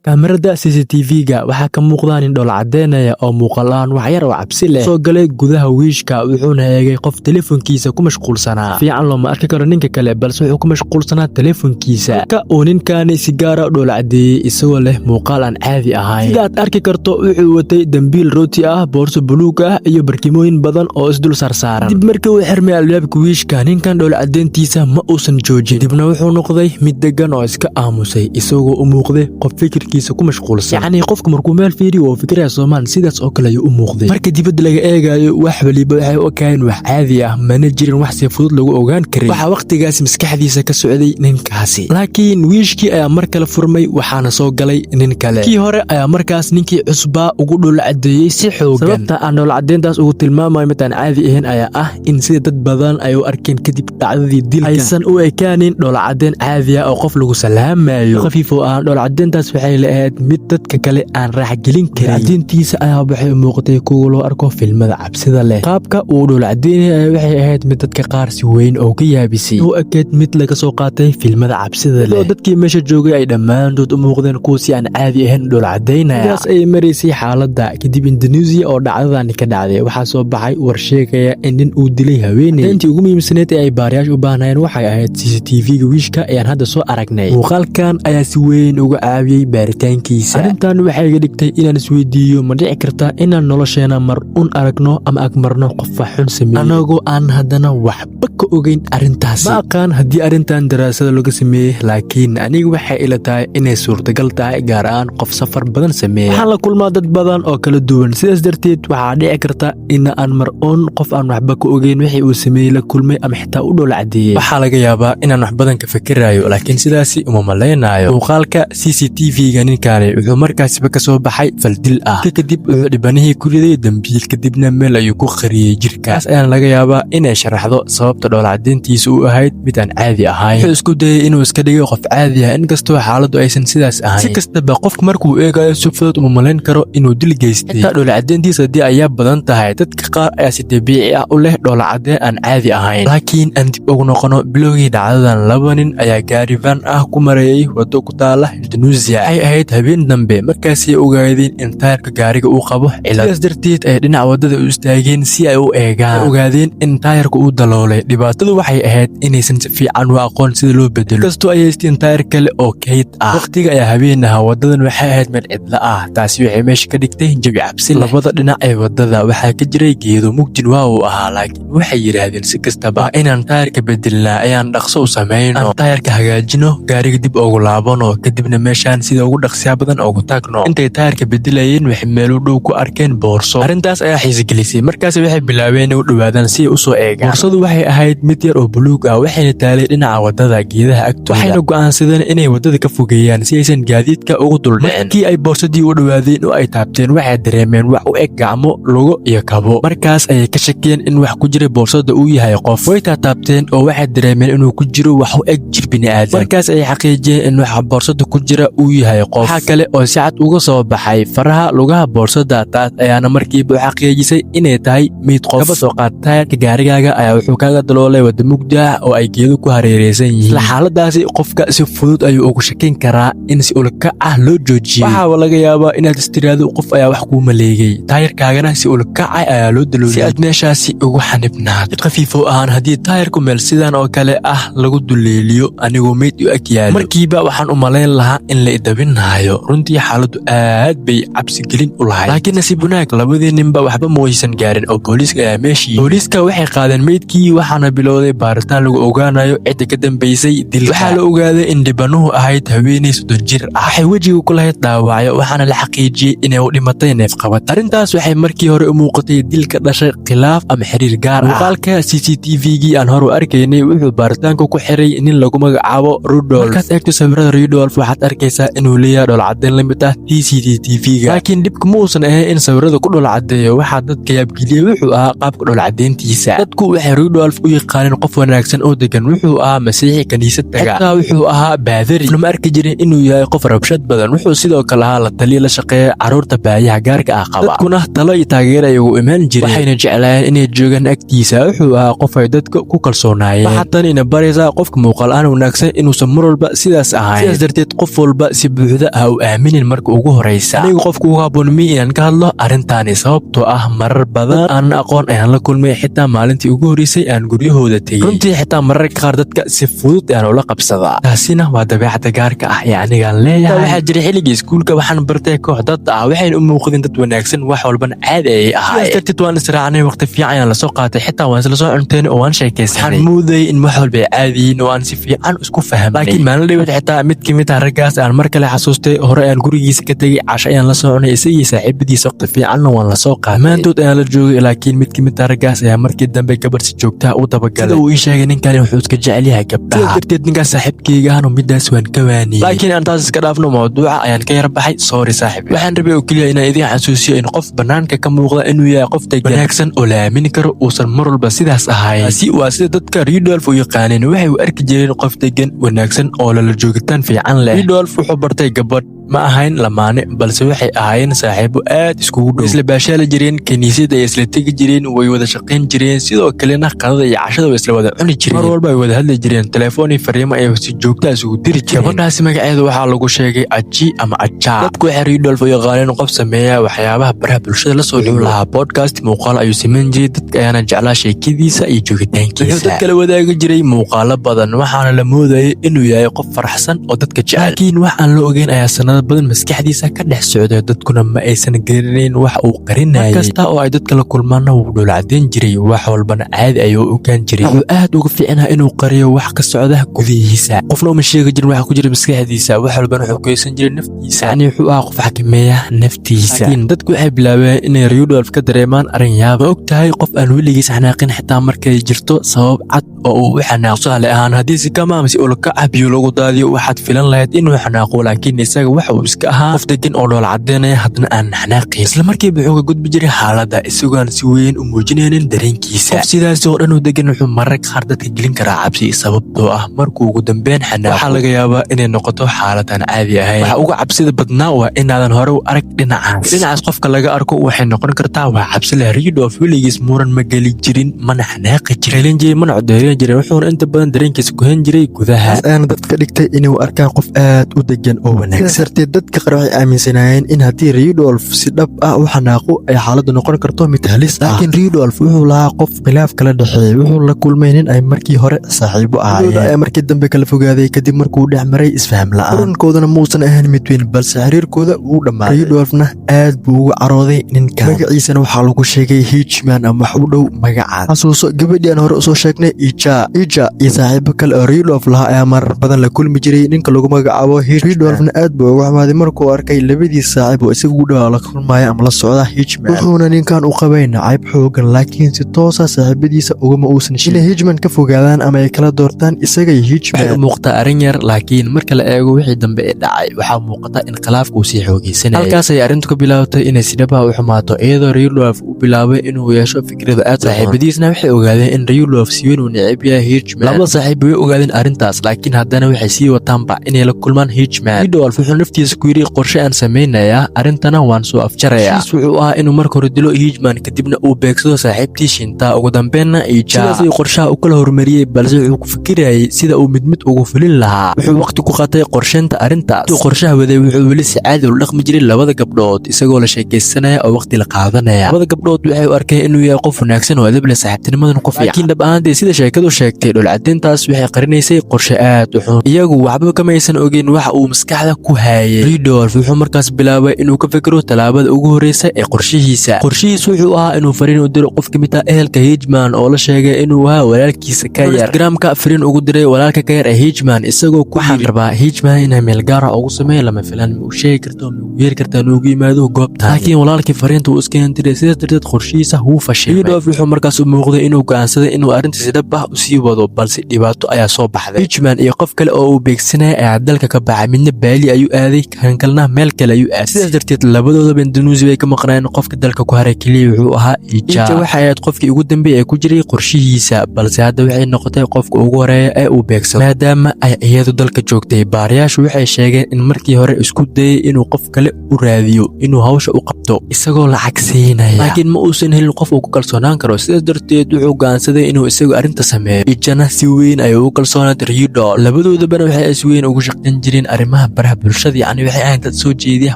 Kaamirada CCTV-ga waxaa ka muuqda nin dhoola cadeynaya oo muuqaal ahaan wax yar oo cabsi leh soo galay gudaha wiishka, wuxuuna eegay qof telefoonkiisa ku mashquulsanaa. Fiican looma arki karo ninka kale, balse wuxuu ku mashquulsanaa telefoonkiisa, halka uu ninkani si gaara u dhoola cadeeyey isagoo leh muuqaal aan caadi ahayn. Sida aad arki karto, wuxuu watay dambiil rooti ah, boorso buluug ah iyo barkimooyin badan oo isdul saarsaaran. Dib markii uu xirmay albaabka wiishka, ninkan dhoola cadeyntiisa ma uusan joojin. Dibna wuxuu noqday mid degan oo iska aamusay, isagoo u muuqday qof fikirkiisa ku mashquulsan. Yacni qofku markuu meel fiiriyo oo fikiraya soomaan, sidaas oo kale ayuu u muuqday. Marka dibadda laga eegayo, wax waliba waxay u ekaayeen wax caadi ah, mana jirin wax si fudud lagu ogaan karin waxaa wakhtigaas maskaxdiisa ka socday ninkaasi. Laakiin wiishkii ayaa mar kale furmay, waxaana soo galay nin kale. Kii hore ayaa markaas ninkii cusbaa ugu dhoola cadeeyey si xoogan. Sababta aan dhoola cadeyntaas ugu tilmaamayo mid aan caadi ahayn ayaa ah in sida dad badan ay u arkeen kadib dhacdadii dilka aysan u ekaanin dhoola cadeyn caadi ah oo qof lagu salaamayo. Khafiif oo ah, dhoola cadeyntaas waxay la ahayd mid dadka kale aan raaxgelin karin. Cadeyntiisa ayaa waxay u muuqatay kuwa loo arko filmada cabsida leh. Qaabka uu dhoola cadeynaya ayaa waxay ahayd mid dadka qaar si weyn oo ka yaabisay, u ekeyd mid laga soo qaatay filmada cabsida leh, oo dadkii meesha joogay ay dhammaantood u muuqdeen kuwa si aan caadi ahayn u dhoola cadeynaya. Sidaas ayay maraysay xaaladda. Kadib Indonesia oo dhacdadani ka dhacday waxaa soo baxay war sheegaya in nin uu dilay haweeney. Intii ugu muhiimsaneed ee ay baarayaashu u baahnayeen waxay ahayd CCTV-ga wiishka ayaan hadda soo aragnay. Muuqaalkan ayaa si weyn uga caawiyey baaritaankiisa. Arrintan waxay iga dhigtay inaan isweydiiyo: ma dhici karta inaan nolosheena mar un aragno ama agmarno qof wax xun sameeyey, anagoo aan haddana waxba ka ogeyn arrintaasi? Ma aqaan haddii arrintan daraasada laga sameeyey, laakiin aniga waxay ila tahay inay suurtagal tahay, gaar ahaan qof safar badan sameeya. Waxaan la kulmaa dad badan oo kala duwan, sidaas darteed waxaa dhici karta in aan mar uun qof aan waxba ka ogeyn wixii uu sameeyey la kulmay ama xitaa u dhoola cadeeyey. Waxaa laga yaabaa inaan wax badan ka fikirayo, laakiin sidaasi uma malaynayo. Muuqaalka CCTV-ga ninkaani wuxuu markaasiba ka soo baxay faldil ah. Kadib wuxuu dhibanihii ku riday dambiil, kadibna meel ayuu ku qariyey jirka. Taas ayaana laga yaabaa inay sharaxdo sababta dhoolcadeyntiisa u ahayd mid aan caadi ahayn. Wuxuu isku dayay inuu iska dhigo qof caadi ah, inkastoo xaaladdu aysan sidaas ahayn. Si kastaba, qofku markuu eegayo si fudud uma malayn karo inuu dil geystay, xitaa dhoolcadeyntiisa haddii ayaa badan tahay. Dadka qaar ayaa si dabiici ah u leh dhoolcadeyn aan caadi ahayn. Laakiin aan dib ugu noqono bilowgii dhacdadan. Laba nin ayaa gaari van ah ku marayay waddo ku taala Indonesia. Waxay ahayd habeen dambe markaasay ogaadeen in taayirka gaariga uu qabo cilad. Sidaas darteed ay dhinaca waddada u istaageen si ay u eegaan. Ogaadeen in taayirka uu daloolay. Dhibaatadu waxay ahayd inaysan si fiican u aqoon sida loo bedelo, inkastoo ay haysteen taayir kale oo kayd ah. Waqtiga ayaa habeen ahaa, waddadan waxay ahayd meel cidla ah. Taasi waxay meesha ka dhigtay jawi cabsi leh. Labada dhinac ee waddada waxaa ka jiray geedo, mugdin waa uu ahaa, laakiin waxay yidhaahdeen: si kastaba inaan taayirka bedelnaa ayaan dhaqso u samayno, aan taayirka hagaajino, gaariga dib ugu laabano, kadibna meeshaan sida ugu dhaqsiya badan ugu tagno. Intay taayirka bedelayeen, waxay meel u dhow ku arkeen boorso. Arrintaas ayaa xiisigelisay. Markaas waxay bilaabeen inay u dhowaadaan si ay u soo eegaan. Boorsadu waxay ahayd mid yar oo buluug ah, waxayna taalay dhinaca waddada geedaha agtooda. Waxayna go'aansadeen inay waddada ka fogeeyaan si aysan gaadiidka ugu duldhicin. Markii ay boorsadii u dhowaadeen oo ay taabteen, waxay dareemeen wax u eg gacmo, lugo iyo kabo. Markaas ayay ka shakiyeen in wax ku jira boorsada uu yahay qof. Way taataabteen oo waxay dareemeen inuu ku jiro wax u eg jir bini'aadam. Markaas ayay xaqiijiyeen in waxa boorsada ku jira uu yahay qof. Waxaa kale oo si cad uga soo baxay faraha lugaha boorsada. Taas ayaana markiiba u xaqiijisay inay tahay meyd qof. Kaba soo qaad taayirka gaarigaaga ayaa wuxuu kaaga daloolay wadda mugdi ah oo ay geedo ku hareereysan yihiin. Isla xaaladaasi qofka si fudud ayuu ugu shakin karaa in si ulakac ah loo joojiyey. Waxaaba laga yaabaa inaad istiraado qof ayaa wax kuu maleegay, taayirkaagana si ulakac ah ayaa loo dalooliyey si aad meeshaasi ugu xanibnaad. Mid khafiifo ahaan, haddii taayirku meel sidan oo kale ah lagu duleeliyo anigoo meyd u eg yaalo, markiiba waxaan u malayn lahaa in la idabinaayo. Runtii xaaladdu aad bay cabsigelin u lahayd. Laakiin nasiib wanaag, labadii ninba waxba ma waysan gaarin oo booliiska ayaa meeshii. Booliiska waxay qaadeen meydkii, waxaana bilowday baaritaan lagu ogaanayo cidda ka dambaysay dilka. Waxaa la ogaaday in dhibanuhu ahayd haweeney 30 jir ah. Waxay wejiga ku lahayd dhaawacyo, waxaana la xaqiijiyey inay u dhimatay neefqabad. Arrintaas waxay markii hore u muuqatay dil ka dhashay khilaaf ama xiriir gaar ah. Muuqaalka CCTV-gii aan hor u arkaynay wuxuu baaritaanka ku xiray nin lagu magacaabo Rudolf. Markaad eegto sawirada Rudolf, waxaad arkaysaa inuu leeyahay dhoolcadeyn la mid ah t CCTV-ga. Laakiin dhibku ma uusan ahayn in sawirada ku dhoolcadeeyo. Waxaa dadka yaabgeliyey wuxuu ahaa qaabka dhoolcadeyntiisa. Dadku waxay Rudolf u yaqaaneen qof wanaagsan oo degan. Wuxuu ahaa Masiixi kaniisad taga, xitaa wuxuu ahaa baadari. Lama arki jirin inuu yahay qof rabshad badan. Wuxuu sidoo kale ahaa la taliya la shaqeeya carruurta baahiyaha gaarka ah qaba. Dadkuna talo iyo taageero ay ugu imaan jireen, waxayna jeclaayeen inay joogaan agtiisa. Wuxuu ahaa qof ay dadka ku kalsoonaayeen. Waxaa tan ina baraysaa qofka muuqaal ahaan wanaagsan inuusan mar walba sidaas ahayn. Sidaas darteed, qof walba si buuxda buuxda ha u aaminin marka ugu horeysa. Anigu qofka ugu habboon mi inaan ka hadlo arrintaani, sababtoo ah marar badan aanan aqoon ayaan la kulmay, xitaa maalintii ugu horreysay aan guryahooda tegey. Runtii xitaa mararka qaar dadka si fudud ayaan ula qabsadaa, taasina waa dabeecadda gaarka ah ee anigaan leeyahay. Waxaa jiray xilligii iskuulka waxaan bartay koox dad ah, waxayna u muuqdeen dad wanaagsan, wax walbana caadi ayay ahaayeen. Sidaas darteed waan israacnay, waqti fiican ayaan lasoo qaatay, xitaa waan isla soo cunteen oo waan sheekaysanay. Waxaan moodayay in wax walba ay caadi yihiin oo aan si fiican isku fahmnay, laakiin maalin dhaweed xitaa mid ka mid ah raggaas aan mar kale xasuustay. Hore ayaan gurigiisa ka tegey, casho ayaan la soo cunay isagii saaxiibadiisa, waqti fiicanna waan la soo qaatay, dhammaantood ayaan la joogay. Laakiin mid ka mid ah raggaas ayaa markii dambe gabadh si joogtaa u dabagalay. Sida uu ii sheegay, ninkani wuxuu iska jecel yahay gabdhaha. Sidaas darteed ninkaas saaxiibkayga ahna midaas waan ka waaniyey. Laakiin aan taas iska dhaafno, mawduuca ayaan ka yara baxay, sorry saaxiib. Waxaan rabay oo keliya inaan idiin xasuusiyo in qof bannaanka ka muuqda inuu yahay qof degan, wanaagsan oo la aamini karo uusan mar walba sidaas ahayn. Taasi waa sida dadka Rudolf u yaqaaneen. Waxay u arki jireen qof degan, wanaagsan oo lala joogitaan fiican leh. Rudolf wuxuu bartay gabadh. Ma ahayn lamaane, balse waxay ahaayeen saaxiibo aad iskugu dhow. Isla baashaali jireen, kiniisadda ay isla tegi jireen, way wada shaqayn jireen, sidoo kalena qadada iyo cashada way isla wada cuni jireen. Mar walba ay wada hadli jireen, telefoon iyo fariimo ay si joogta isugu diri jireen. Gabadhaasi magaceeda waxaa lagu sheegay Aji ama Aja. Dadku waxay Rudolf u yaqaaneen qof sameeya waxyaabaha baraha bulshada la soo. Wuxuu lahaa podcast, muuqaal ayuu samayn jiray, dadka ayaana jeclaa sheekadiisa iyo joogitaankiisa. Wuxuu dad kala wadaagi jiray muuqaalo badan, waxaana la moodayay inuu yahay qof faraxsan oo dadka jecel. Laakiin wax aan la ogeyn ayaa sanado badan maskaxdiisa ka dhex socday, dadkuna ma aysan garanayn wax uu qarinayay. Mar kasta oo ay dadka la kulmaanna wuu dhoola caddayn jiray, wax walbana caadi ayuu u ogaan jiray. Wuxuu aad uga fiicnaa inuu qariyo wax ka socda gudihiisa, qofna uma sheegi jirin waxa ku jira maskaxdiisa, wax walbana wuxuu keysan jiray naftiisa. Yacni wuxuu ahaa qof xakameeya naftiisa. Laakiin dadku waxay bilaabeen inay Rudolf ka dareemaan arrin yaab. Ma og tahay qof aan weligiis xanaaqin, xitaa markay jirto sabab cad oo uu u xanaaqo? Tusaale ahaan, haddii si kama ama si ulakac ah biyo lagu daadiyo, waxaad filan lahayd inuu xanaaqo, laakiin isaga waxa uu iska ahaa qof degan oo dhoola caddeynaya, haddana aan xanaaqin. Isla markiiba wuxuu ka gudbi jiray xaaladda isagoon si weyn u muujinaynin dareenkiisa. Qof sidaas oo dhan u degan wuxuu mararka qaar dadka gelin karaa cabsi, sababtoo ah markuu ugu dambeyn xanaaqo waxaa laga yaabaa inay noqoto xaalad aan caadi ahayn. Waxa uga cabsida badnaa waa inaadan hore u arag dhinacaas. Dhinacaas qofka laga arko waxay noqon kartaa waa cabsi leh. Rudolf weligiis muran ma geli jirin, mana xanaaqi jirin, qaylin jirin, mana codeerin jirin, wuxuuna inta badan dareenkiisa ku hen jiray gudaha. Taas ayaana dadka dhigtay inuu arkaan qof aad u degan oo wanaagsan. Sidaas darteed dadka qaar waxay aaminsanaayeen in haddii Rudolf si dhab ah u xanaaqo ay xaaladdu noqon karto mid halis ah. Laakiin Rudolf wuxuu lahaa qof khilaaf kala dhexeeyay. Wuxuu la kulmay nin ay markii hore saaxiibo ahaayeen ayaa markii dambe kala fogaaday kadib markuu dhex maray isfaham la'aan. Murankoodana muusan ahayn mid weyn, balse xiriirkooda wuu dhammaaday. Rudolfna aad buu ugu carooday ninkan. Magaciisana waxaa lagu sheegay Hitchman ama wax u dhow magacaas. Xasuuso gabadhii aan hore usoo sheegnay, Ija? Ija iyo saaxiibo kale oo Rudolf lahaa ayaa marar badan la kulmi jiray ninka lagu magacaabo Hitchman. Rudolfna aad buu uga xumaaday markuu arkay labadiis saaxiib oo isaga u dhawaa la kulmaya ama la socda Hitchman. Wuxuuna ninkan u qabay nacayb xoogan, laakiin si toosa saaxiibadiisa ugama uusan sheegin inay Hitchman ka fogaadaan ama ay kala doortaan isaga iyo Hitchman. Waxay u muuqataa arrin yar, laakiin marka la eego wixii dambe ee dhacay, waxaa muuqata in khilaafku uu sii xoogeysanayay. Halkaas ay arrintu ka bilaabatay inay si dhab ah u xumaato, iyadoo Rudolf uu bilaabay inuu yeesho fikrado aad. Saaxiibadiisna waxay ogaadeen in Rudolf si weyn uu neceb yahay Hitchman. Labada saaxiib way ogaadeen arrintaas, laakiin haddana waxay sii wataanba inay la kulmaan Hitchman. Rudolf wuxuu naftiisa ku yidhi, qorshe aan samaynayaa, arrintana waan soo afjarayaa. Heshiis wuxuu ahaa inuu marka hore dilo Hitchman, kadibna uu beegsado saaxiibtii Shinta, ugu dambeynna Ija. Sidaas ayuu qorshaha u kala horumariyey, balse wuxuu ku fikirayay sida uu mid mid ugu fulin lahaa. Wuxuu waqti ku qaatay qorsheynta arrintaas. Intuu qorshaha waday, wuxuu weli si caadi ula dhaqmi jiray labada gabdhood, isagoo la sheekaysanaya oo waqti la qaadanaya. Labada gabdhood waxay u arkeen inuu yahay qof wanaagsan oo edeb leh, saaxiibtinimadan ku fiican. Laakiin dhab ahaantii, sida sheekadu sheegtay, dhoola caddeyntaas waxay qarinaysay qorshe aad u xun. Iyagu waxba kamaysan ogeyn waxa uu maskaxda ku hayay. Rudolf wuxuu markaas bilaabay inuu ka fikiro tallaabada ugu horreysa ee qorshihiisa. Qorshihiis wuxuu ahaa inuu fariin u diro qof ka mid ah ehelka Hitchman oo la sheegay inuu ahaa walaalkiisa ka yar. Instagramka fariin ugu diray walaalka ka yar ee Hitchman, isagoo ku waxaan rabaa Hitchman inaa meel gaar ah ugu sameeyo lama filaan, ma u sheegi karto, ma ugu yeeri kartaa noogu yimaado goobta? Laakiin walaalkii fariinta uu iska hantiray, sidaas darteed qorshihiisa wuu fashilmay. Rudolf wuxuu markaas u muuqday inuu go'aansaday inuu arrintiisi dhab ah u sii wado, balse dhibaato ayaa soo baxday. Hitchman iyo qof kale oo uu beegsanaya ayaa dalka ka baxay. Midna Baali ayuu aaday, kan kalena meel kale ayuu aaday. Sidaas darteed labadoodaba Indonesia bay ka maqnaayeen. Qofka dalka ku haray keliya wuxuu ahaa Ija. Ija waxay ahayd qofkii ugu dambeeyay ee ku jiray qorshihiisa, balse hadda waxay noqotay qofka ugu horeeya ee uu beegsado, maadaama ay iyadu dalka joogtay. Baarayaashu waxay sheegeen in markii hore isku dayay inuu qof kale u raadiyo inuu hawsha u qabto isagoo lacag siinaya, laakiin ma uusan helin qof uu ku kalsoonaan karo. Sidaas darteed wuxuu go'aansaday inuu isagu arrinta sameeyo. Ijana si weyn ayuu u kalsoonaatay Rudolf, labadoodabana waxay si weyn ugu shaqayn jireen arrimaha baraha. Baraha bulshada, yacni waxay ahayn dad soo jeediya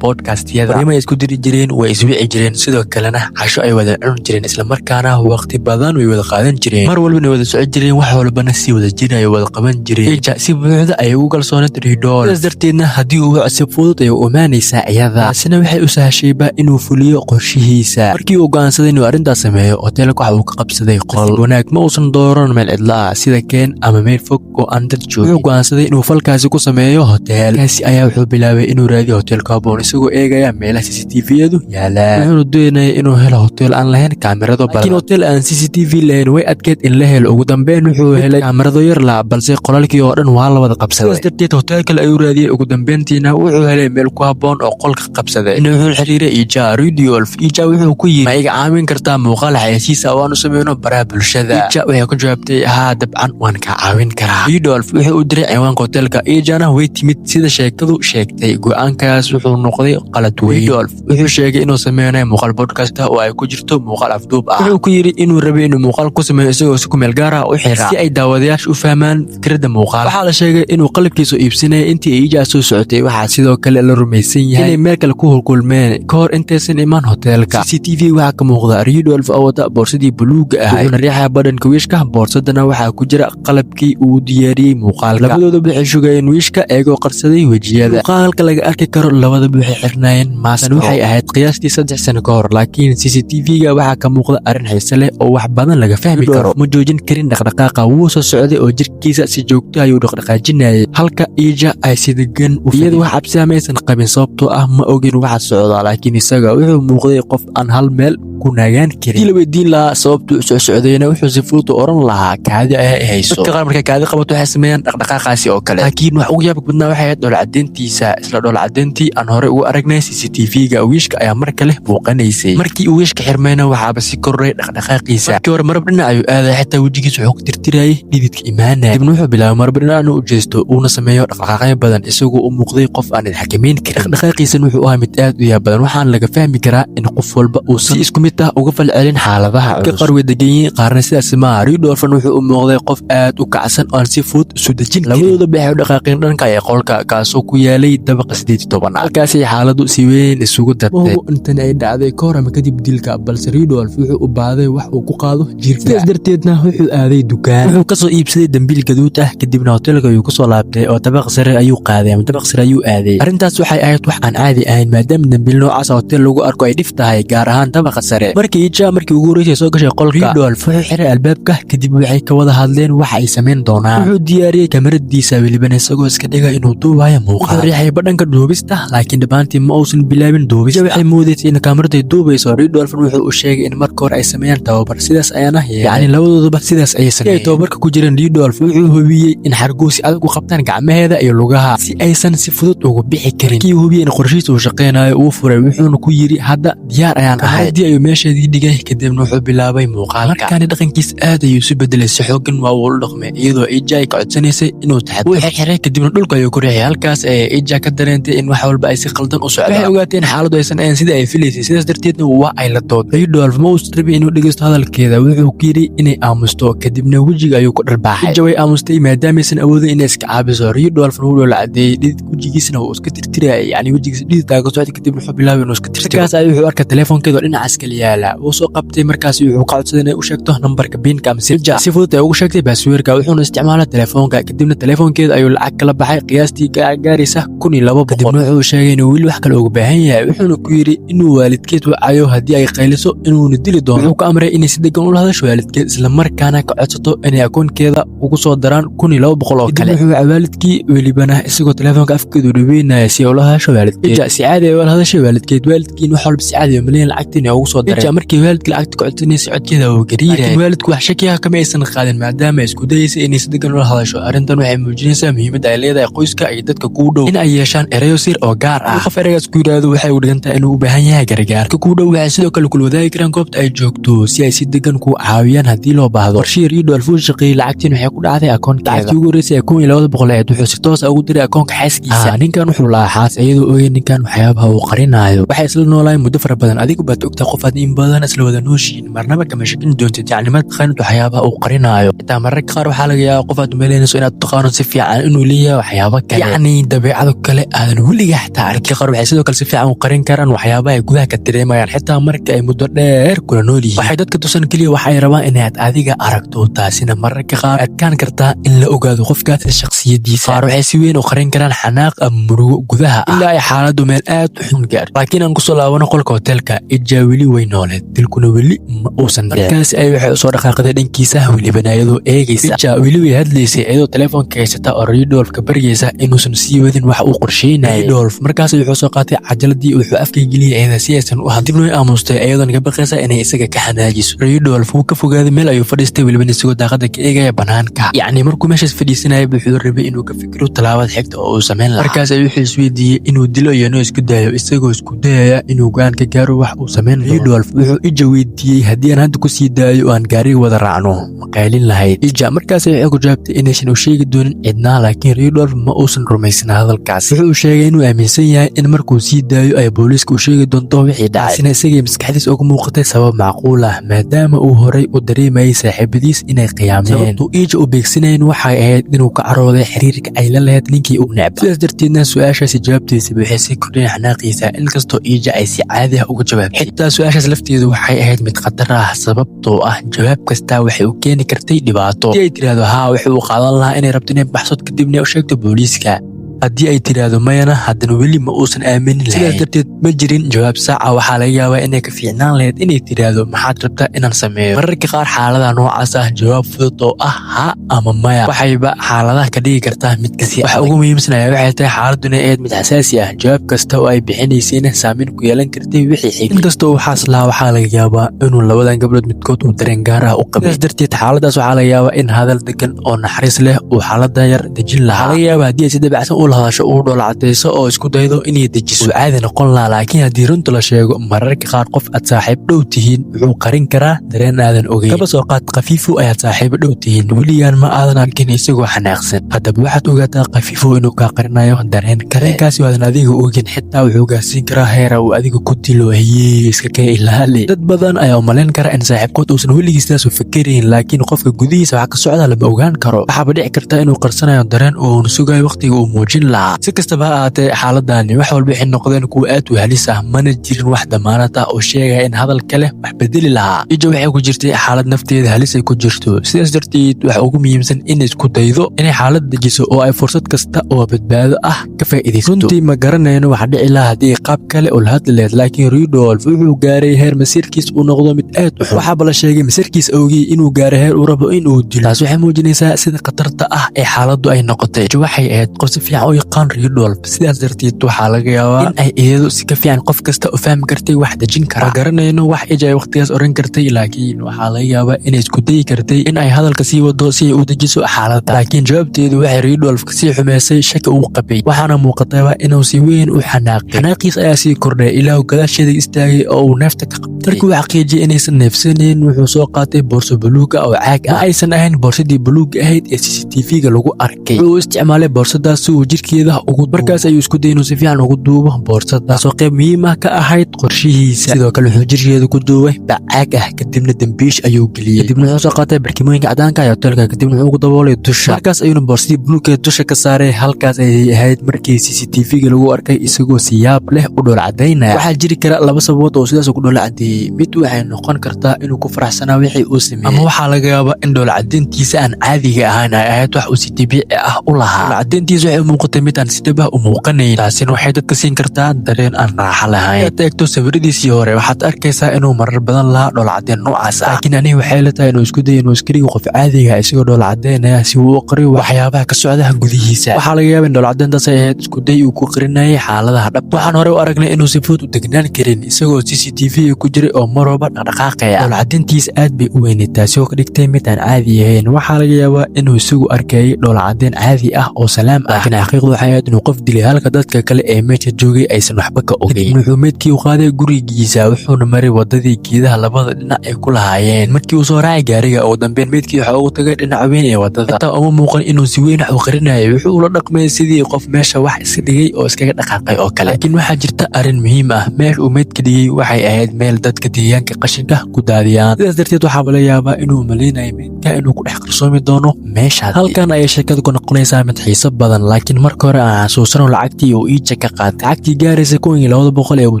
podcastyada. Fariimo ay isku diri jireen, way iswici jireen, sidoo kalena casho ay wada cuni jireen, islamarkaana waqti badan way wada qaadan jireen. Mar walbana wada socon jireen, wax walbana si wada jir ay wada qaban jireen. Ija si buuxda ayay ugu kalsooneed Rudolf, sidaas darteedna haddii uu waco si fudud ayay u imaanaysaa iyada. Taasina waxay u sahashayba inuu fuliyo qorshihiisa. Markii uu go'aansaday inuu arrintaas sameeyo, hoteelka waxa uu ka qabsaday qol. Wanaag ma uusan dooran meel cidla ah sida keen ama meel fog oo aan dad joogin. Wuxuu go'aansaday inuu falkaasi ku sameeyo hotel kaasi ayaa wuxuu bilaabay inuu raadiyo hotel ku habboon, isagoo eegaya meelaha CCTV-yadu yaalaan. Wuxuuna doonayay inuu helo hotel aan lahayn kaamirado badan, laakiin hotel aan CCTV lahayn way adkeyd in la helo. Ugu dambeyn wuxuu helay kaamirado yar la, balse qolalkii oo dhan waa la wada qabsaday. Sidaas darteed hotel kale ayuu raadiyey. Ugu dambeyntiina wuxuu helay meel ku habboon oo qolka qabsaday. In wuxuu xiriiray Ija Rudolf. Ija wuxuu ku yiri, "Ma iga caawin kartaa muuqaal xayeysiis ah oo aan u sameyno baraha bulshada?" Ija waxay ku jawaabtay, "Haa, dabcan waan kaa caawin karaa." Rudolf wuxuu u diray ciwaanka hotelka, Ijana way timid. Sida sheekadu sheegtay, go'aankaas wuxuu noqday qalad weyn. Rudolf wuxuu sheegay inuu sameynayo muuqaal podcast ah oo ay ku jirto muuqaal afduub ah. Wuxuu ku yiri inuu rabay inuu muuqaal ku sameeyo isagoo si ku meel gaar ah u xira, si ay daawadayaasha u fahmaan fikradda muuqaal. Waxaa la sheegay inuu qalabkiisu iibsanayay intii Ija soo socotay. Waxaa sidoo kale la rumaysan yahay inay meel kale ku hulkulmeen ka hor intaysan imaan hoteelka. CCTV waxaa ka muuqda Rudolf oo wata boorsadii buluuga ah, wuxuuna riixaya badhanka wiishka. Boorsadana waxaa ku jira qalabkii uu diyaariyey muuqaalka. Labadooda waxay sugayeen wiishka iyagoo qarsaday wejiyada. Muuqaalka laga arki karo labadaba waxay xirnaayeen maaskaro. Waxay ahayd qiyaastii 3 sano ka hor, laakiin CCTV-ga waxaa ka muuqda arrin xiise leh oo wax badan laga fahmi karo. Ma joojin karin dhaqdhaqaaqa, wuu soo socday oo jirkiisa si joogto ayuu dhaqdhaqaajinayay, halka Ija ay si degan. Iyada wax cabsi ah maysan qabin, sababtoo ah ma ogin waxa socda, laakiin isaga wuxuu muuqday qof aan hal meel ku nagaan karin. Hadii la weydiin lahaa sababtuu soo socdayna, wuxuu si fudud u oran lahaa, "Kaadi ayaa i hayso." Dadka qaar markay kaadi qabato waxay sameeyaan dhaqdhaqaaqaasi oo kale. Laakiin wax ugu yaabka badnaa waxay ahayd dhoolcadeyntiisa, isla dhoolcadeyntii aan horey ugu aragnay CCTV-ga. Wiishka ayaa mar kale muuqanaysay. Markii uu wiishka xirmayna, waxaaba si kordhay dhaqdhaqaaqiisa. Markii hore marab dhinac ayuu aaday, xitaa wejigiisa wuxuu ku tirtirayay dhididka imaanaya. Dibna wuxuu bilaabay marba dhinac inuu u jeesto, uuna sameeyo dhaqdhaqaaqyo badan, isagoo u muuqday qof aan isxakameyn karin. Dhaqdhaqaaqiisan wuxuu ahaa mid aad u yaab badan, waxaana laga fahmi karaa in qof walba uusan si isku mid ah uga falcelin xaaladaha culus. Qaar way degan yihiin, qaarna sidaas maaha. Rudolfan wuxuu u muuqday qof aad u kacsan oo aan si fudud isu dejin karin. Labadooda waxay u dhaqaaqeen dhanka ee qolka, kaasoo ku yaalay dabaqa 18aad. Halkaasay xaaladu si weyn isugu dartay. Mahubo intani ay dhacday ka hor ama kadib dilka, balse Rudolf wuxuu u baahday wax uu ku qaado jirka. Sidaas darteedna wuxuu aaday dukaan, wuxuu kasoo iibsaday dambiil gaduud ah, kadibna hotelka ayuu kusoo laabtay oo dabaq sare ayuu qaaday ama dabaq sare ayuu aaday. Arrintaas waxay ahayd wax aan caadi ahayn, maadaama dambiil noocaas hotel lagu arko ay dhif tahay, gaar ahaan dabaqa sare. Markii Ija markii ugu horreysay soo gashay qolka, Rudolf wuxuu xiray albaabka. Kadib waxay ka wada hadleen waxa ay samayn doonaan. Wuxuu diyaariyey kamaradiisa, welibana isagoo iska dhiga inuu duubayo muuqaal. Wuxuu riixay badhanka duubista, laakiin dhammaantii ma uusan bilaabin duubista. Waxay moodaysay in kamaradu ay duubayso. Rudolf wuxuu u sheegay in marka hore ay sameeyaan tababar, sidaas ayaana yacni labadooduba sidaas ayay sameeyeen. Ay tababarka ku jireen, Rudolf wuxuu hubiyey in xarguhu si adag u qabtaan gacmaheeda iyo lugaha, si aysan si fudud ugu bixi karin. Markii uu hubiyey in qorshihiisa uu shaqeynayo, uu furay, wuxuuna ku yiri, "Hadda diyaar ayaan ahay." Kamaradii ayuu meesheedii dhigay, kadibna wuxuu bilaabay muuqaalka. Markaani dhaqankiis aad ayuu isu bedelay, si xoogan waa uu la dhaqmay, iyadoo Ija ay ka codsanaysay inuu taxadaro. Wuu xirxiray, kadibna dhulka ayuu ku riixay. Halkaas ayay Ija ka dareentay in wax walba ay si qaldan u socdaan. Waxay ogaatay in xaaladdu aysan ahayn sidii ay filaysay, sidaas darteedna waa ay la dooday. Rudolf ma uusan rabin inuu dhegeysto hadalkeeda. Wuxuu ku yidhi inay aamusto, kadibna wejiga ayuu ku dharbaaxay. Ija way aamustay, maadaamaysan awoodin inay iska caabiso. Rudolfna wuu dhoola cadeeyey, dhidid wejigiisna wuu iska tirtirayay, yacni wejigiisa dhididkaa ka socday, kadibna wuxuu bilaabay inuu iska tirtiro. Markaas ayuu wuxuu arkay telefoonkeeda oo dhinacaas kala yaala. Wuu soo qabtay. Markaas wuxuu ka codsaday inay u sheegto nambarka PIN-ka ama sirja. Si fudud ay ugu sheegtay password-ka, wuxuuna isticmaalay telefoonka. Kadibna telefoonkeeda ayuu lacag kala baxay, qiyaastii gaaraysa 1200. Kadibna wuxuu sheegay inuu weli wax kale uga baahan yahay, wuxuuna ku yidhi inuu waalidkeed wacayo, haddii ay qayliso inuuna dili doono. Wuxuu ku amray inay si degan ula hadasho waalidkeed, islamarkaana ka codsato inay akoonkeeda ugu soo daraan 1200 oo kale. Wuxuu wacay waalidkii, welibana isagoo telefoonka afkeedu dhaweynaya, si ay ula hadasho waalidkeed. Ija si caadi ay ula hadashay waalidkeed. Waalidkiin wax walba si caadi ah malyan lacagtiin ay ugu soo dareen. Ija markii waalidkii lacagta ka codsanaysay, codkeeda uu gariirayay, laakiin waalidku wax shaki ah kama aysan qaadin, maadaama ay isku dayeysay inay si degan ula hadasho. Arrintan waxay muujinaysaa muhiimadda ay leedahay qoyska iyo dadka kuu dhow in ay yeeshaan erayo sir oo gaar ah. Qof ereygaas ku yidhaahdo waxay u dhigan tahay inuu u baahan yahay gargaar. Dadka kuu dhow waxay sidoo kale kula wadaagi karaan goobta ay joogto, si ay si degan kuu caawiyaan haddii loo baahdo. Qorshihii Rudolf uu shaqeeyey, lacagtiin waxay ku dhacday akoonkeeda. Lacagtii ugu horreysay ee 1200 ahayd wuxuu si toos ah ugu diray akoonka xaaskiisa. Ninkan wuxuu lahaa xaas, iyadoo ogey ninkan waxyaabaha uu qarinayo. Waxay isla noolaayeen muddo fara badan. Adigu baad ogtahay qof aad In badan isla wada nooshiin, marnaba kama shakin doontid, yacni ma taqaanid waxyaabaha uu qarinaayo. Xitaa mararka qaar waxaa laga yaabaa qof aad umaleynayso inaad taqaano si fiican inuu leeyahay waxyaabo kale, yacni dabeecado kale aadan weligaa xitaa arkin. Qaar waxay sidoo kale si fiican u qarin karaan waxyaabaha ay gudaha ka dareemayaan, xitaa marka ay muddo dheer kula nool yihiin. Waxay dadka tusan keliya waxay rabaan inaad adiga aragto, taasina mararka qaar adkaan kartaa in la ogaado qofkaas shakhsiyadiisa. Qaar waxay si weyn u qarin karaan xanaaq ama murugo gudaha ah ilaa ay xaaladdu meel aad u xun gaarto. Laakiin aan kusoo laabano qolka hotelka. Ija weli way nooleed, dilkuna weli ma uusan dhicin. Markaas ay waxay usoo dhaqaaqday dhankiisa, welibana iyadoo eegaysa. Ija weli way hadlaysay iyadoo telefoonka haysata oo Rudolf ka baryaysa inuusan sii wadin wax uu qorsheynayay. Rudolf markaas wuxuu soo qaatay cajaladii, wuxuu afka geliyay iyada si aysan u hadlin. Dibna way aamustay iyadoon ka baqaysa inay isaga ka xanaajiso. Rudolf wuu ka fogaaday, meel ayuu fadhiistay, welibana isagoo daaqada ka eegaya banaanka. Yacni markuu meeshaas fadhiisanayay wuxuu rabay inuu ka fikiro tallaabada xigta oo uu samayn lahaa. Markaas ayuu wuxuu isweydiiyey inuu dilo iyo inuu isku dayo, isagoo isku dayaya inuu go'aan ka gaaro wax uu samayn doono. Rudolf wuxuu Ija weydiiyey, "Haddii aan hadda ku sii daayo oo aan gaariga wada raacno, ma qaylin lahayd?" Ija markaas waxay ku jawaabtay inaysan u sheegi doonin cidnaa, laakiin Rudolf ma uusan rumaysan hadalkaas. Wuxuu sheegay inuu aaminsan yahay in markuu sii daayo ay booliiska u sheegi doonto wixii dhacay. Sina isagii maskaxdiis uga muuqatay sabab macquul ah, maadaama uu horay u dareemayay saaxiibadiis inay qiyaameen. Sababtuu Ija u beegsanayn waxay ahayd inuu ka carooday xiriirka ay la lahayd ninkii uu necba. Sidaas darteedna su-aashaasi jawaabtiisa waxay sii kordhiyeen xanaaqiisa, inkastoo Ija ay si caadi ah uga jawaabtay. Xitaa su-aashaas lafteedu waxay ahayd mid khatar ah, sababtoo ah jawaab kasta waxay u keeni kartay dhibaato. Haddii ay tiraahdo haa, wuxuu u qaadan lahaa inay rabto inay baxsod, kadibna u sheegto booliiska. Haddii ay tiraahdo mayana, haddana weli ma uusan aaminin lahayn. Sidaas darteed ma jirin jawaab saaca. Waxaa laga yaabaa inay ka fiicnaan lahayd inay tiraahdo, "Maxaad rabtaa inaan sameeyo?" Mararka qaar xaaladaha noocaas ah, jawaab fudud oo ah ha ama maya waxayba xaaladaha ka dhigi kartaa mid kasii. Waxa ugu muhiimsan ayaa waxay tahay xaaladdu inay ahayd mid xasaasi ah, jawaab kasta oo ay bixinaysayna saameyn ku yeelan kartay wixii xigay. Inkastoo waxaas lahaa, waxaa laga yaabaa inuu labadan gabdhood midkood uu dareen gaar ah u qabay. Sidaas darteed xaaladaas waxaa laga yaabaa in hadal degan oo naxariis leh uu xaalada yar dejin lahaa. Waxaa laga yaabaa haddii ay si dabacsan ula hadasho, uu dhoola cadayso oo isku daydo inay dejiso, uu caadi noqon lahaa. Laakiin haddii runta la sheego, mararka qaar qof aad saaxiib dhow tihiin wuxuu qarin karaa dareen aadan ogeyn. Kaba soo qaad Khafiifo ayaad saaxiibo dhow tihiin, weligaan ma aadan arkin isagoo xanaaqsan. Haddaba waxaad ogaataa Khafiifo inuu kaa qarinayo dareen kale. Dareenkaasi waadan adiga ogin, xitaa wuxuu gaarsiin karaa heera uu adiga ku dilo. Hayee, iska ka ilaali. Dad badan ayaa umalayn kara in saaxiibkood uusan weligiis sidaas u fikirayn, laakiin qofka gudihiisa waxa ka socda lama ogaan karo. Waxaaba dhici karta inuu qarsanayo dareen oo uun sugayo waqtiga uu muujin lahaa. Si kastaba ha ahaatee, xaaladani wax walba waxay noqdeen kuwa aad u halis ah, mana jirin wax damaanad ah oo sheegaya in hadal kale wax bedeli lahaa. Ija waxay ku jirtay xaalad nafteeda halis ay ku jirto. Sidaas darteed waxa ugu muhiimsan in isku daydo inay xaalad dejiso oo ay fursad kasta oo badbaado ah ka faa'iidaysato. Runtii ma garanayno waxa dhici lahaa haddii qaab kale oo la hadli lahayd, laakiin Rudolf wuxuu gaaray heer masiirkiis uu noqdo mid aad u xun. Waxaaba la sheegay masiirkiis awgii inuu gaaray heer uu rabo in uu dilo. Taas waxay muujinaysaa sida khatarta ah ee xaaladdu ay noqotay. Ija waxay ahayd qof si fiican u yaqaan Rudolf. Sidaas darteed waxaa laga yaabaa in ay iyadu si ka fiican qof kasta u fahmi kartay wax dejin kara. Ma garanayno wax Ija ay waqtigaas oran kartay, laakiin waxaa laga yaabaa inay isku dayi kartay in ay hadalka sii wado si ay u dejiso xaaladda. Laakiin jawaabteedu waxay Rudolf kasii xumeysay shaki uu qabay, waxaana muuqatayba inuu si weyn u xanaaqay. Xanaaqiis ayaa sii kordhay ilaa uu gadaasheeda istaagay oo uu neefta ka qabtay. Markii uu xaqiijiyey inaysan neefsanayn, wuxuu soo qaatay boorso buluug ah oo caag ah. Ma aysan ahayn boorsadii buluugga ahayd ee CCTV-ga lagu arkay. Wuxuu isticmaalay boorsadaas si uu jirkeeda ugu. Markaas ayuu isku dayay inuu si fiican ugu duubo boorsada, taasoo qayb muhiim ah ka ahayd qorshihiisa. Sidoo kale wuxuu jirkeeda ku duubay bac caag ah, kadibna dambiish ayuu geliyey. Kadibna wuxuu soo qaatay barkimooyinka cadaanka ee hotelka, kadibna wuxuu ugu daboolay dusha. Markaas ayuuna boorsadii buluugga dusha ka saaray. Halkaas ayay ahayd markii CCTV-ga lagu arkay isagoo siyaab leh u dhool cadaynaya. Waxaa jiri kara laba sababood oo sidaas ugu dhool cadeeyey. Mid waxay noqon kartaa inuu ku faraxsanaa wixii uu sameeyey, ama waxaa laga yaabaa in dhool cadayntiisa aan caadiga ahayn ay ahayd wax uu si dabiici ah u lahaa. Dhool cadayntiisa waxay u muuqatay mid aan si dhab ah u muuqanayn, taasina waxay dadka siin kartaa dareen aan raaxo lahayn. Haddaad eegto sawiradiisii hore, waxaad arkaysaa inuu marar badan lahaa dhool cadeen noocaas ah. Laakiin aniga waxay la tahay inuu isku dayay inuu iska dhigo qof caadiga ah isagoo dhool cadeynaya, si uu u qariyo waxyaabaha ka socda gudihiisa. Waxaa laga yaabaa in dhool cadeyntaas ay ahayd isku day uu ku qarinayay xaaladaha dhabta. Waxaan hore u aragnay inuu si fudud u degnaan karin isagoo CCTV ku jiray oo mar walba dhaqdhaqaaqaya. Dhool cadeyntiisa aad bay u weyneyd, taasi oo ka dhigtay mid aan caadi ahayn. Waxaa laga yaabaa inuu isagu arkayay dhool cadeen caadi ah oo salaam ah, laakiin xaqiiqdu Xaqiiqdu waxay ahayd inuu qof dilay, halka dadka kale ee meesha joogay aysan waxba ka ogeyn. Wuxuu meydkii u qaaday gurigiisa, wuxuuna maray wadadii geedaha labada dhinac ay ku lahaayeen. Markii uu soo raacay gaariga, ugu dambeyn meydkii waxa ugu tagay dhinaca weyn ee wadada. Xitaa uma muuqan inuu si weyn wax u qarinayo. Wuxuu ula dhaqmay sidii qof meesha wax iska dhigay oo iskaga dhaqaaqay oo kale. Laakiin waxaa jirta arrin muhiim ah: meesha uu meydka dhigay waxay ahayd meel dadka deegaanka qashinka ku daadiyaan. Sidaas darteed waxaaba laga yaabaa inuu maleynayo meydka inuu ku dhex qarsoomi doono meeshaas. Halkan ayay sheekadu ku noqonaysaa mid xiiso badan. Laakiin marka hore aan xasuusano lacagtii uu Iija ka qaatay, lacagtii gaaraysa 1200 ee uu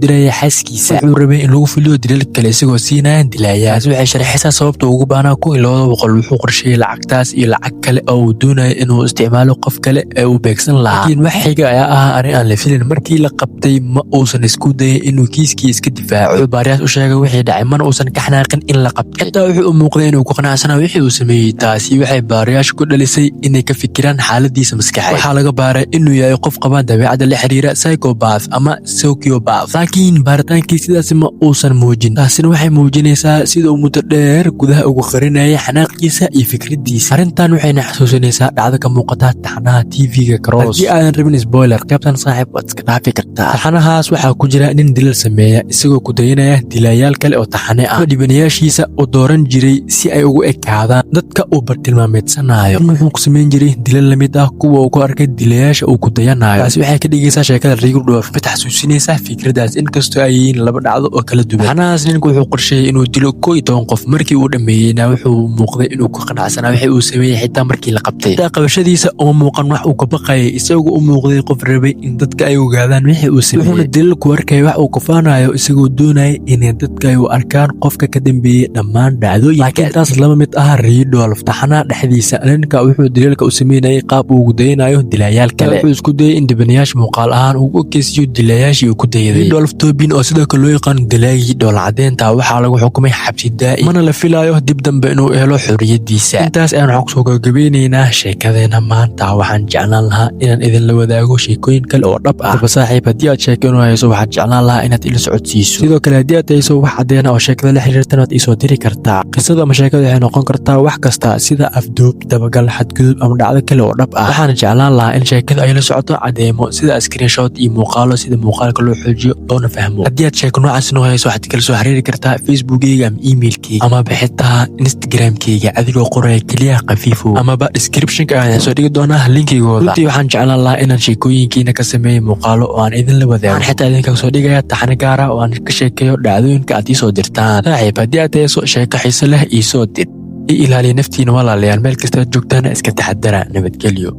diraya xaaskiisa. Wuxuu rabay in lagu fuliyo dilal kale isagoo siinaya dilaayaa. Taasi waxay sharxaysaa sababta ugu baahnaa 1200. Wuxuu qorsheeyey lacagtaas iyo lacag kale oo uu doonayo inuu isticmaalo qof kale ee uu beegsan lahaa. Laakiin wax xiga ayaa ahaa arrin aan la filin. Markii la qabtay, ma uusan isku dayin inuu kiiskii iska difaaco. Wuxuu baariyaas u sheegay wixii dhacay, mana uusan ka xanaaqin in la qabtay. Xitaa wuxuu u muuqday inuu ku qanacsanaa wixii uu sameeyey. Taasi waxay baariyaasha ku dhalisay inay ka fikiraan xaaladiisa maskaxeed. Waxaa laga baaray inuu yahay qof qaba dabeecadda la xiriira psychopath ama sociopath, laakiin baaritaankii sidaasi ma uusan muujin. Taasina waxay muujinaysaa sida uu muddo dheer gudaha ugu qarinayay xanaaqiisa iyo fikradiisa. Arrintan waxayna xasuusinaysaa dhacdo ka muuqata taxanaha TV-ga Cross. Haddii aadan rabin spoiler qaybtan, saaxiib, waad iska dhaafi kartaa. Taxanahaas waxaa ku jira nin dilal sameeya isagoo ku dayanaya dilayaal kale oo taxane ah, dhibanayaashiisa u dooran jiray si ay ugu ekaadaan dadka uu bartilmaameedsanayo. Wuxuu ku samayn jiray dilal la mid ah kuwa uu ku arkay dilayaasha uu ku dayanayo. Taasi waxay ka dhigaysaa sheekada Rudolph mid xasuusinaysa fikradaas, inkastoo ay yihiin laba dhacdo oo kala duwan. Taxanahaas ninku wuxuu qorsheeyey inuu dilo 11 qof. Markii uu dhammeeyeyna, wuxuu muuqday inuu ku qanacsanaa wixii uu sameeyey. Xitaa markii la qabtay, xitaa qabashadiisa uma muuqan wax uu ka baqayay, isagoo u muuqday qof rabay in dadka ay ogaadaan wixii uu sameeyey. Wuxuuna dilal ku arkayay wax uu kufaanayo, isagoo doonaya inay dadka ay u arkaan qofka ka dambeeyey dhammaan dhacdooyinka. Laakiin taas lama mid ah Rudolph. Taxanaha dhexdiisa ninka wuxuu dilalka u sameynayay qaab uu ugu dayanayo dilayaal kale. Wuxuu isku dayay in dhibanayaasha muuqaal ahaan uu u ekeysiiyo dilayaashii uu ku dayday. Rudolph Tobin, oo sidoo kale loo yaqaan dilaagii dhoolcadeynta, waxaa lagu xukumay xabsi daa'im, mana la filayo dib dambe inuu helo xorriyadiisa. Intaas ayaan waxaan kusoo gabagabeynaynaa sheekadeena maanta. Waxaan jeclaan lahaa inaan idinla wadaago sheekooyin kale oo dhab ah. Daba saaxiib, haddii aad sheeko inuu hayso, waxaad jeclaan lahaa inaad ila socodsiiso. Sidoo kale, haddii aad hayso wax caddeena oo sheekada la xiriirtan, waad iisoo diri kartaa. Qisada ama sheekada waxay noqon kartaa wax kasta, sida afduub, dabagal, xadgudub ama dhacdo kale oo dhab ah. Waxaan jeclaan lahaa in sheekada ay la socoto cadeymo, sida screenshot iyo muuqaalo, sida muuqaalka loo xoojiyo loona fahmo. Haddii aad sheeko noocaas inoo hayso, waxaad kala soo xiriiri kartaa Facebookeyga ama emailkeyga amaba xitaa Instagramkeyga, adigoo qoraya keliya Khafiifo, amaba descriptionka ayaan soo dhigi doonaa linkigooda. Runtii waxaan jeclaan lahaa inaan sheekooyinkiina ka sameeyo muuqaalo oo aan idinla wadaago. Waxaan xitaa idinka soo dhigaya taxane gaara oo aan ka sheekeeyo dhacdooyinka aad iisoo dirtaan. Saaxiib, haddii aad hayso sheeko xiiso leh, iisoo dir. I ilaaliya naftiina, walaalayaal. Meel kasta aad joogtaana iska taxadara. Nabadgelyo.